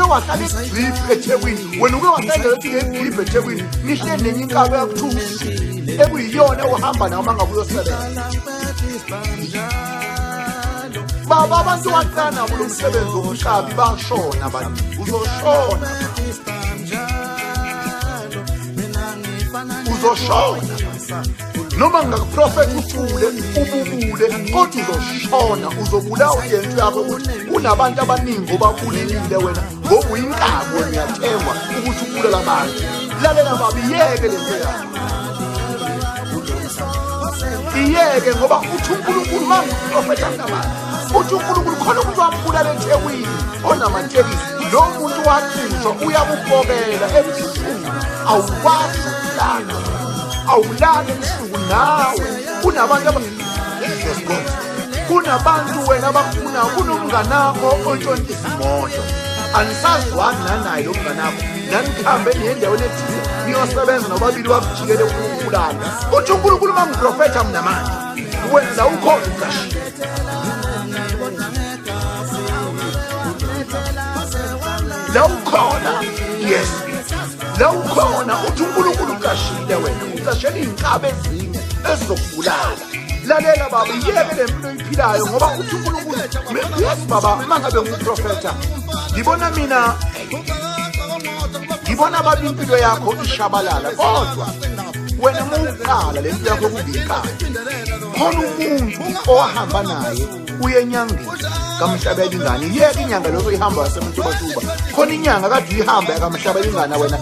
wahlala eGrip eThekwini, wena uke wahlala endaweni eGrip eThekwini, nihleli nenye inkabi yakuthuka ekuyiyona ohamba nayo uma ngabe uyosebenza. Baba, abantu waqala nabo lo msebenzi wobunkabi bashona abantu, uzoshona, uzoshona. Noma ngingakuprofetha ufule ububule, kodwa uzoshona, uzobulawa lento yakho ukuthi kunabantu abaningi obabulelile wena ngoba uyinkabi, wena uyathengwa ukuthi ubulala abantu. Lalela baba, iyeke lento yakho, iyeke, ngoba uthi uNkulunkulu mangiprofetha kunabantu, uthi uNkulunkulu khona umuntu wambulala eThekwini onamatekisi, lo muntu waqishwa uyakupokela ebusuku, awukwazi ukulala, awulali ebusuku nawe. Kunabantu aba yes God, kunabantu wena abakufunayo, kunomnganakho ontshontsha izimoto, anisazwani nanaye lo mnganakho, nanihambe niye endaweni ethize niyosebenza nobabili, wakujikele ukubulala. Uthi uNkulunkulu mangiprofetha mina manje, wena la ukhona uqashile la ukhona, yes la ukhona, uthi uNkulunkulu uqashile wena, uqashela iy'nkabi ezinye ezizokubulala. Lalela baba, iyeke le mpilo oyiphilayo, ngoba uthi uNkulunkulu, yes baba, uma ngabe ngiprofetha ngibona mina, ngibona baba impilo yakho ishabalala, kodwa wena uma uqala le mpilo yakho kubikala, khona umuntu owahamba naye uye enyangeni kamhlabela ingane, iyeke inyanga leyo ihamba yasemtubatuba, khona inyanga kade uyihamba yakamhlabela ingane wena.